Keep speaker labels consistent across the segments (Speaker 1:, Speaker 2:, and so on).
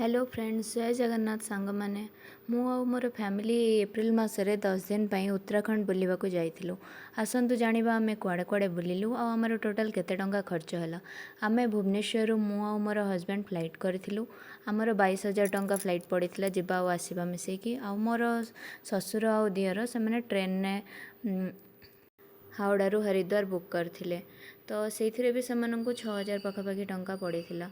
Speaker 1: Hello friends, ଜୟ ଜଗନ୍ନାଥ ସାଙ୍ଗମାନେ। ମୁଁ ଆଉ ମୋର ଫ୍ୟାମିଲି ଏପ୍ରିଲ ମାସରେ 10 ଦିନ ପାଇଁ ଉତ୍ତରାଖଣ୍ଡ ବୁଲିବାକୁ ଯାଇଥିଲୁ। ଆସନ୍ତୁ ଜାଣିବା ଆମେ କୁଆଡ଼େ କୁଆଡ଼େ ବୁଲିଲୁ ଆଉ ଆମର ଟୋଟାଲ୍ କେତେ ଟଙ୍କା ଖର୍ଚ୍ଚ ହେଲା। ଆମେ ଭୁବନେଶ୍ୱରରୁ ମୁଁ ଆଉ ମୋର ହଜବେଣ୍ଡ ଫ୍ଲାଇଟ୍ କରିଥିଲୁ। ଆମର 22,000 ଟଙ୍କା ଫ୍ଲାଇଟ୍ ପଡ଼ିଥିଲା, ଯିବା ଆଉ ଆସିବା ମିଶେଇକି। ଆଉ ମୋର ଶ୍ୱଶୁର ଆଉ ଦିଅର, ସେମାନେ ଟ୍ରେନରେ ହାୱଡ଼ାରୁ ହରିଦ୍ୱାର ବୁକ୍ କରିଥିଲେ। ତ ସେଇଥିରେ ବି ସେମାନଙ୍କୁ 6,000 ପାଖାପାଖି ଟଙ୍କା ପଡ଼ିଥିଲା।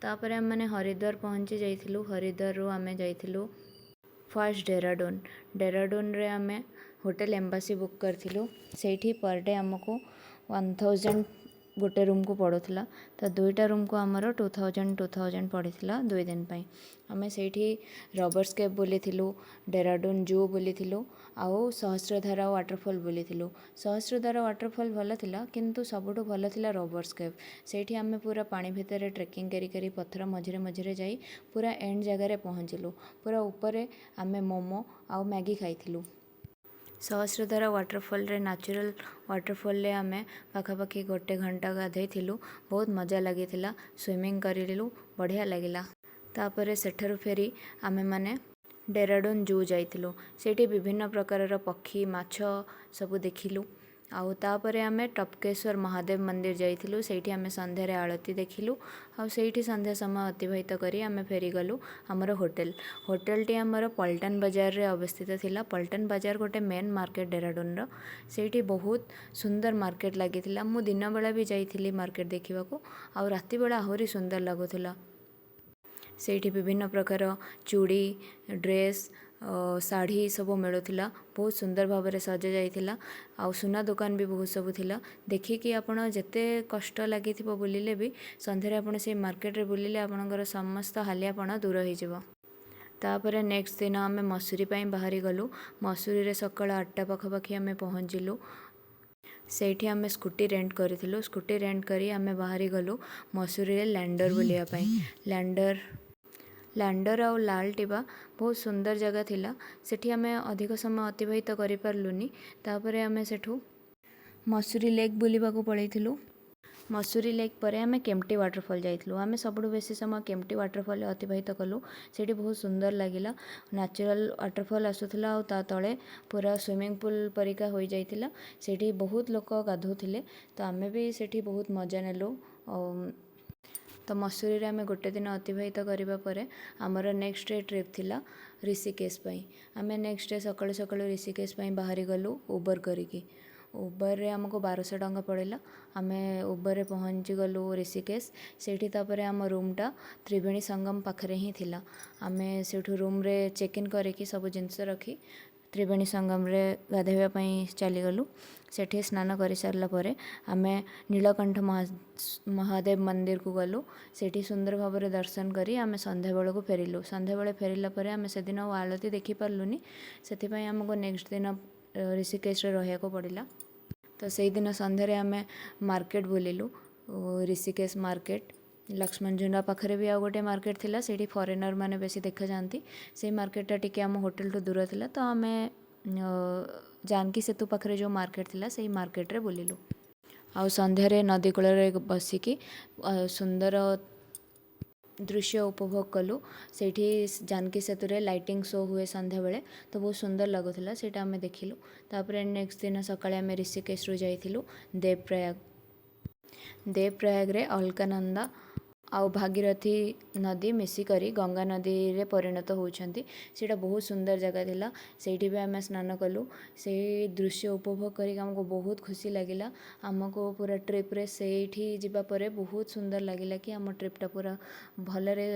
Speaker 1: ତାପରେ ଆମେମାନେ ହରିଦ୍ୱାର ପହଞ୍ଚି ଯାଇଥିଲୁ। ହରିଦ୍ୱାରରୁ ଆମେ ଯାଇଥିଲୁ ଫାର୍ଷ୍ଟ ଡେରାଡୁନ। ଡେରାଡୁନରେ ଆମେ ହୋଟେଲ ଏମ୍ବାସି ବୁକ୍ କରିଥିଲୁ। ସେଇଠି ପର୍ ଡେ ଆମକୁ 1000 ଗୋଟେ ରୁମ୍କୁ ପଡ଼ୁଥିଲା। ତ ଦୁଇଟା ରୁମ୍କୁ ଆମର 2000 2000 ପଡ଼ିଥିଲା 2 ଦିନ ପାଇଁ। ଆମେ ସେଇଠି ରବର୍ସ କେଭ୍ ବୁଲିଥିଲୁ, ଡେରାଡୁନ ଜୁ ବୁଲିଥିଲୁ ଆଉ ସହସ୍ରଧାରା ୱାଟରଫଲ୍ ବୁଲିଥିଲୁ। ସହସ୍ରଧାରା ୱାଟରଫଲ୍ ଭଲ ଥିଲା, କିନ୍ତୁ ସବୁଠୁ ଭଲ ଥିଲା ରବର୍ସ କେଭ୍। ସେଇଠି ଆମେ ପୁରା ପାଣି ଭିତରେ ଟ୍ରେକିଂ କରି କରି, ପଥର ମଝିରେ ମଝିରେ ଯାଇ ପୁରା ଏଣ୍ଡ ଜାଗାରେ ପହଞ୍ଚିଲୁ। ପୁରା ଉପରେ ଆମେ ମୋମୋ ଆଉ ମ୍ୟାଗି ଖାଇଥିଲୁ। ସହସ୍ରଧାରା ୱାଟରଫଲ୍ରେ, ନ୍ୟାଚୁରାଲ୍ ୱାଟରଫଲ୍ରେ ଆମେ ପାଖାପାଖି ଗୋଟେ ଘଣ୍ଟା ଗାଧୋଇଥିଲୁ। ବହୁତ ମଜା ଲାଗିଥିଲା। ସୁଇମିଂ କରିଲୁ, ବଢ଼ିଆ ଲାଗିଲା। ତାପରେ ସେଠାରୁ ଫେରି ଆମେମାନେ ଡେରାଡୁନ ଜୁ ଯାଇଥିଲୁ। ସେଇଠି ବିଭିନ୍ନ ପ୍ରକାରର ପକ୍ଷୀ, ମାଛ ସବୁ ଦେଖିଲୁ। ଆଉ ତାପରେ ଆମେ ଟପକେଶ୍ୱର ମହାଦେବ ମନ୍ଦିର ଯାଇଥିଲୁ। ସେଇଠି ଆମେ ସନ୍ଧ୍ୟାରେ ଆଳତୀ ଦେଖିଲୁ ଆଉ ସେଇଠି ସନ୍ଧ୍ୟା ସମୟ ଅତିବାହିତ କରି ଆମେ ଫେରିଗଲୁ ଆମର ହୋଟେଲ। ହୋଟେଲଟି ଆମର ପଲ୍ଟନ ବଜାରରେ ଅବସ୍ଥିତ ଥିଲା। ପଲ୍ଟନ ବଜାର ଗୋଟେ ମେନ୍ ମାର୍କେଟ ଡେରାଡୁନର। ସେଇଠି ବହୁତ ସୁନ୍ଦର ମାର୍କେଟ ଲାଗିଥିଲା। ମୁଁ ଦିନବେଳା ବି ଯାଇଥିଲି ମାର୍କେଟ ଦେଖିବାକୁ ଆଉ ରାତି ବେଳା ଆହୁରି ସୁନ୍ଦର ଲାଗୁଥିଲା। ସେଇଠି ବିଭିନ୍ନ ପ୍ରକାର ଚୁଡ଼ି, ଡ୍ରେସ୍, ଶାଢ଼ୀ ସବୁ ମିଳୁଥିଲା। ବହୁତ ସୁନ୍ଦର ଭାବରେ ସଜା ଯାଇଥିଲା ଆଉ ସୁନା ଦୋକାନ ବି ବହୁତ ସବୁ ଥିଲା। ଦେଖିକି ଆପଣ ଯେତେ କଷ୍ଟ ଲାଗିଥିବ ବୁଲିଲେ ବି, ସନ୍ଧ୍ୟାରେ ଆପଣ ସେଇ ମାର୍କେଟରେ ବୁଲିଲେ ଆପଣଙ୍କର ସମସ୍ତ ହାଲିଆପଣ ଦୂର ହେଇଯିବ। ତାପରେ ନେକ୍ସଟ ଦିନ ଆମେ ମସୁରୀ ପାଇଁ ବାହାରି ଗଲୁ। ମସୁରୀରେ ସକାଳ 8ଟା ପାଖାପାଖି ଆମେ ପହଞ୍ଚିଲୁ। ସେଇଠି ଆମେ ସ୍କୁଟି ରେଣ୍ଟ କରିଥିଲୁ। ସ୍କୁଟି ରେଣ୍ଟ କରି ଆମେ ବାହାରି ଗଲୁ ମସୁରୀରେ ଲ୍ୟାଣ୍ଡର ବୁଲିବା ପାଇଁ। ଲ୍ୟାଣ୍ଡର ଲ୍ୟାଣ୍ଡର ଆଉ ଲାଲ ଟିବା ବହୁତ ସୁନ୍ଦର ଜାଗା ଥିଲା। ସେଠି ଆମେ ଅଧିକ ସମୟ ଅତିବାହିତ କରିପାରିଲୁନି। ତାପରେ ଆମେ ସେଠୁ ମସୁରୀ ଲେକ୍ ବୁଲିବାକୁ ପଳେଇଥିଲୁ। ମସୁରୀ ଲେକ୍ ପରେ ଆମେ କେମ୍ପ୍ଟି ୱାଟରଫଲ୍ ଯାଇଥିଲୁ। ଆମେ ସବୁଠୁ ବେଶୀ ସମୟ କେମ୍ପ୍ଟି ୱାଟରଫଲ୍ରେ ଅତିବାହିତ କଲୁ। ସେଇଠି ବହୁତ ସୁନ୍ଦର ଲାଗିଲା। ନ୍ୟାଚୁରାଲ୍ ୱାଟରଫଲ୍ ଆସୁଥିଲା ଆଉ ତା ତଳେ ପୁରା ସୁଇମିଂ ପୁଲ୍ ପରିକା ହୋଇଯାଇଥିଲା। ସେଇଠି ବହୁତ ଲୋକ ଗାଧୋଉଥିଲେ, ତ ଆମେ ବି ସେଇଠି ବହୁତ ମଜା ନେଲୁ। ଆଉ ତ ମସୁରୀରେ ଆମେ ଗୋଟେ ଦିନ ଅତିବାହିତ କରିବା ପରେ ଆମର ନେକ୍ସଟ ଡେ ଟ୍ରିପ୍ ଥିଲା ଋଷିକେଶ ପାଇଁ। ଆମେ ନେକ୍ସଟ ଡେ ସକାଳୁ ସକାଳୁ ଋଷିକେଶ ପାଇଁ ବାହାରି ଗଲୁ ଉବର କରିକି। ଉବରରେ ଆମକୁ 1200 ଟଙ୍କା ପଡ଼ିଲା। ଆମେ ଉବରରେ ପହଞ୍ଚିଗଲୁ ଋଷିକେଶ। ସେଇଠି ତାପରେ ଆମ ରୁମ୍ଟା ତ୍ରିବେଣୀ ସଙ୍ଗମ ପାଖରେ ହିଁ ଥିଲା। ଆମେ ସେଇଠୁ ରୁମ୍ରେ ଚେକ୍ ଇନ୍ କରିକି, ସବୁ ଜିନିଷ ରଖି ତ୍ରିବେଣୀ ସଙ୍ଗମରେ ଗାଧୋଇବା ପାଇଁ ଚାଲିଗଲୁ। ସେଠି ସ୍ନାନ କରିସାରିଲା ପରେ ଆମେ ନୀଳକଣ୍ଠ ମହାଦେବ ମନ୍ଦିରକୁ ଗଲୁ। ସେଇଠି ସୁନ୍ଦର ଭାବରେ ଦର୍ଶନ କରି ଆମେ ସନ୍ଧ୍ୟାବେଳକୁ ଫେରିଲୁ। ସନ୍ଧ୍ୟାବେଳେ ଫେରିଲା ପରେ ଆମେ ସେଦିନ ଆଉ ଆଳତୀ ଦେଖିପାରିଲୁନି। ସେଥିପାଇଁ ଆମକୁ ନେକ୍ସଟ ଦିନ ଋଷିକେଶରେ ରହିବାକୁ ପଡ଼ିଲା। ତ ସେଇଦିନ ସନ୍ଧ୍ୟାରେ ଆମେ ମାର୍କେଟ ବୁଲିଲୁ, ଋଷିକେଶ ମାର୍କେଟ। ଲକ୍ଷ୍ମଣ ଝୁଲା ପାଖରେ ବି ଆଉ ଗୋଟେ ମାର୍କେଟ ଥିଲା। ସେଇଠି ଫରେନର୍ ମାନେ ବେଶୀ ଦେଖାଯାଆନ୍ତି। ସେଇ ମାର୍କେଟଟା ଟିକେ ଆମ ହୋଟେଲଠୁ ଦୂର ଥିଲା। ତ ଆମେ ଜାନକୀ ସେତୁ ପାଖରେ ଯେଉଁ ମାର୍କେଟ ଥିଲା, ସେଇ ମାର୍କେଟରେ ବୁଲିଲୁ। ଆଉ ସନ୍ଧ୍ୟାରେ ନଦୀ କୂଳରେ ବସିକି ସୁନ୍ଦର ଦୃଶ୍ୟ ଉପଭୋଗ କଲୁ। ସେଇଠି ଜାନକୀ ସେତୁରେ ଲାଇଟିଂ ଶୋ ହୁଏ ସନ୍ଧ୍ୟାବେଳେ, ତ ବହୁତ ସୁନ୍ଦର ଲାଗୁଥିଲା। ସେଇଟା ଆମେ ଦେଖିଲୁ। ତାପରେ ନେକ୍ସଟ ଦିନ ସକାଳେ ଆମେ ଋଷିକେଶରୁ ଯାଇଥିଲୁ ଦେବପ୍ରୟାଗ। ଦେବପ୍ରୟାଗରେ ଅଲକାନନ୍ଦା ଆଉ ଭାଗୀରଥୀ ନଦୀ ମିଶିକରି ଗଙ୍ଗା ନଦୀରେ ପରିଣତ ହେଉଛନ୍ତି। ସେଇଟା ବହୁତ ସୁନ୍ଦର ଜାଗା ଥିଲା। ସେଇଠି ବି ଆମେ ସ୍ନାନ କଲୁ। ସେଇ ଦୃଶ୍ୟ ଉପଭୋଗ କରିକି ଆମକୁ ବହୁତ ଖୁସି ଲାଗିଲା। ଆମକୁ ପୁରା ଟ୍ରିପ୍ରେ ସେଇଠି ଯିବା ପରେ ବହୁତ ସୁନ୍ଦର ଲାଗିଲା କି ଆମ ଟ୍ରିପ୍ଟା ପୁରା ଭଲରେ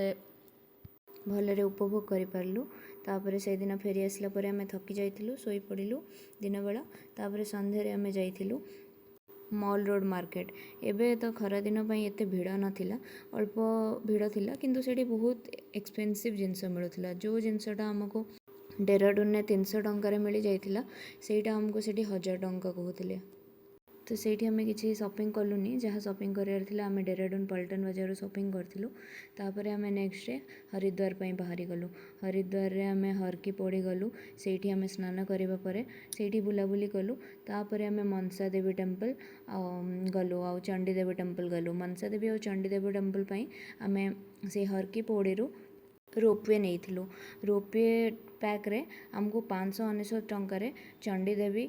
Speaker 1: ଭଲରେ ଉପଭୋଗ କରିପାରିଲୁ। ତାପରେ ସେଇଦିନ ଫେରି ଆସିଲା ପରେ ଆମେ ଥକି ଯାଇଥିଲୁ, ଶୋଇପଡ଼ିଲୁ ଦିନବେଳା। ତାପରେ ସନ୍ଧ୍ୟାରେ ଆମେ ଯାଇଥିଲୁ ମଲ୍ ରୋଡ଼ ମାର୍କେଟ। ଏବେ ତ ଖରାଦିନ ପାଇଁ ଏତେ ଭିଡ଼ ନଥିଲା, ଅଳ୍ପ ଭିଡ଼ ଥିଲା, କିନ୍ତୁ ସେଇଠି ବହୁତ ଏକ୍ସପେନ୍ସିଭ୍ ଜିନିଷ ମିଳୁଥିଲା। ଯେଉଁ ଜିନିଷଟା ଆମକୁ ଡେରାଡୁନରେ 300 ଟଙ୍କାରେ ମିଳିଯାଇଥିଲା, ସେଇଟା ଆମକୁ ସେଇଠି 1000 ଟଙ୍କା କହୁଥିଲେ। ତ ସେଇଠି ଆମେ କିଛି ସପିଂ କଲୁନି। ଯାହା ସପିଂ କରିବାର ଥିଲା, ଆମେ ଡେରାଡୁନ ପଲ୍ଟନ ବଜାରରୁ ସପିଂ କରିଥିଲୁ। ତାପରେ ଆମେ ନେକ୍ସଟ ଡେ ହରିଦ୍ୱାର ପାଇଁ ବାହାରି ଗଲୁ। ହରିଦ୍ୱାରରେ ଆମେ ହରକି ପୌଡ଼ି ଗଲୁ। ସେଇଠି ଆମେ ସ୍ନାନ କରିବା ପରେ ସେଇଠି ବୁଲାବୁଲି କଲୁ। ତାପରେ ଆମେ ମନସା ଦେବୀ ଟେମ୍ପଲ୍ ଆଉ ଗଲୁ ଆଉ ଚଣ୍ଡୀ ଦେବୀ ଟେମ୍ପଲ୍ ଗଲୁ। ମନସା ଦେବୀ ଆଉ ଚଣ୍ଡୀ ଦେବୀ ଟେମ୍ପଲ୍ ପାଇଁ ଆମେ ସେଇ ହରକି ପୌଡ଼ିରୁ ରୋପୱେ ନେଇଥିଲୁ। ରୋପୱେ ପ୍ୟାକ୍ରେ ଆମକୁ 599 ଟଙ୍କାରେ ଚଣ୍ଡୀଦେବୀ,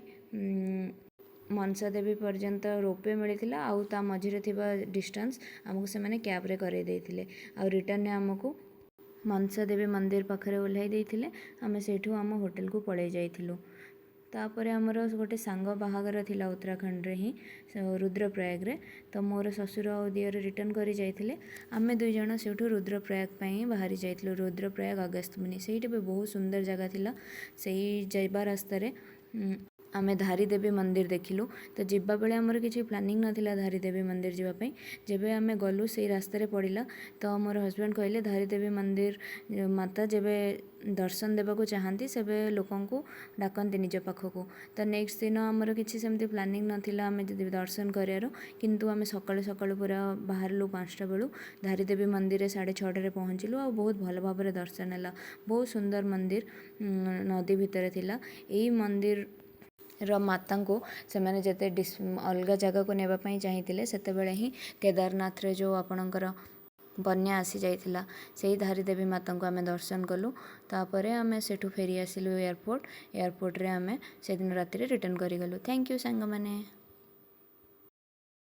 Speaker 1: ମନସା ଦେବୀ ପର୍ଯ୍ୟନ୍ତ ରୋପୱେ ମିଳିଥିଲା, ଆଉ ତା ମଝିରେ ଥିବା ଡିଷ୍ଟାନ୍ସ ଆମକୁ ସେମାନେ କ୍ୟାବ୍ରେ କରାଇ ଦେଇଥିଲେ। ଆଉ ରିଟର୍ଣ୍ଣରେ ଆମକୁ ମନସା ଦେବୀ ମନ୍ଦିର ପାଖରେ ଓହ୍ଲାଇ ଦେଇଥିଲେ। ଆମେ ସେଇଠୁ ଆମ ହୋଟେଲକୁ ପଳାଇ ଯାଇଥିଲୁ। ତାପରେ ଆମର ଗୋଟେ ସାଙ୍ଗ ବାହାଘର ଥିଲା ଉତ୍ତରାଖଣ୍ଡରେ ହିଁ, ରୁଦ୍ରପ୍ରୟାଗରେ। ତ ମୋର ଶ୍ୱଶୁର ଆଉ ଦିଅର ରିଟର୍ଣ୍ଣ କରି ଯାଇଥିଲେ। ଆମେ 2 ଜଣ ସେଇଠୁ ରୁଦ୍ରପ୍ରୟାଗ ପାଇଁ ବାହାରି ଯାଇଥିଲୁ। ରୁଦ୍ରପ୍ରୟାଗ ଅଗସ୍ତମୁନି, ସେଇଠି ବି ବହୁତ ସୁନ୍ଦର ଜାଗା ଥିଲା। ସେଇ ଯିବା ରାସ୍ତାରେ ଆମେ ଧାରୀଦେବୀ ମନ୍ଦିର ଦେଖିଲୁ। ତ ଯିବା ବେଳେ ଆମର କିଛି ପ୍ଲାନିଂ ନଥିଲା ଧାରୀଦେବୀ ମନ୍ଦିର ଯିବା ପାଇଁ। ଯେବେ ଆମେ ଗଲୁ, ସେଇ ରାସ୍ତାରେ ପଡ଼ିଲା। ତ ମୋର ହଜବେଣ୍ଡ କହିଲେ, ଧାରୀଦେବୀ ମନ୍ଦିର ମାତା ଯେବେ ଦର୍ଶନ ଦେବାକୁ ଚାହାନ୍ତି, ସେବେ ଲୋକଙ୍କୁ ଡାକନ୍ତି ନିଜ ପାଖକୁ। ତ ନେକ୍ସଟ ଦିନ ଆମର କିଛି ସେମିତି ପ୍ଲାନିଂ ନଥିଲା ଆମେ ଯଦି ଦର୍ଶନ କରିବାର, କିନ୍ତୁ ଆମେ ସକାଳୁ ସକାଳୁ ପୁରା ବାହାରିଲୁ 5ଟା ବେଳୁ। ଧାରୀଦେବୀ ମନ୍ଦିରରେ 6:30ରେ ପହଞ୍ଚିଲୁ ଆଉ ବହୁତ ଭଲ ଭାବରେ ଦର୍ଶନ ହେଲା। ବହୁତ ସୁନ୍ଦର ମନ୍ଦିର ନଦୀ ଭିତରେ ଥିଲା। ଏଇ ମନ୍ଦିର ର ମାତାଙ୍କୁ ସେମାନେ ଯେତେ ଅଲଗା ଜାଗାକୁ ନେବା ପାଇଁ ଚାହିଁଥିଲେ, ସେତେବେଳେ ହିଁ କେଦାରନାଥରେ ଯେଉଁ ଆପଣଙ୍କର ବନ୍ୟା ଆସିଯାଇଥିଲା। ସେଇ ଧାରୀଦେବୀ ମାତାଙ୍କୁ ଆମେ ଦର୍ଶନ କଲୁ। ତାପରେ ଆମେ ସେଠୁ ଫେରି ଆସିଲୁ ଏୟାରପୋର୍ଟ। ଏୟାରପୋର୍ଟରେ ଆମେ ସେଦିନ ରାତିରେ ରିଟର୍ଣ୍ଣ କରିଗଲୁ। Thank you ସାଙ୍ଗମାନେ।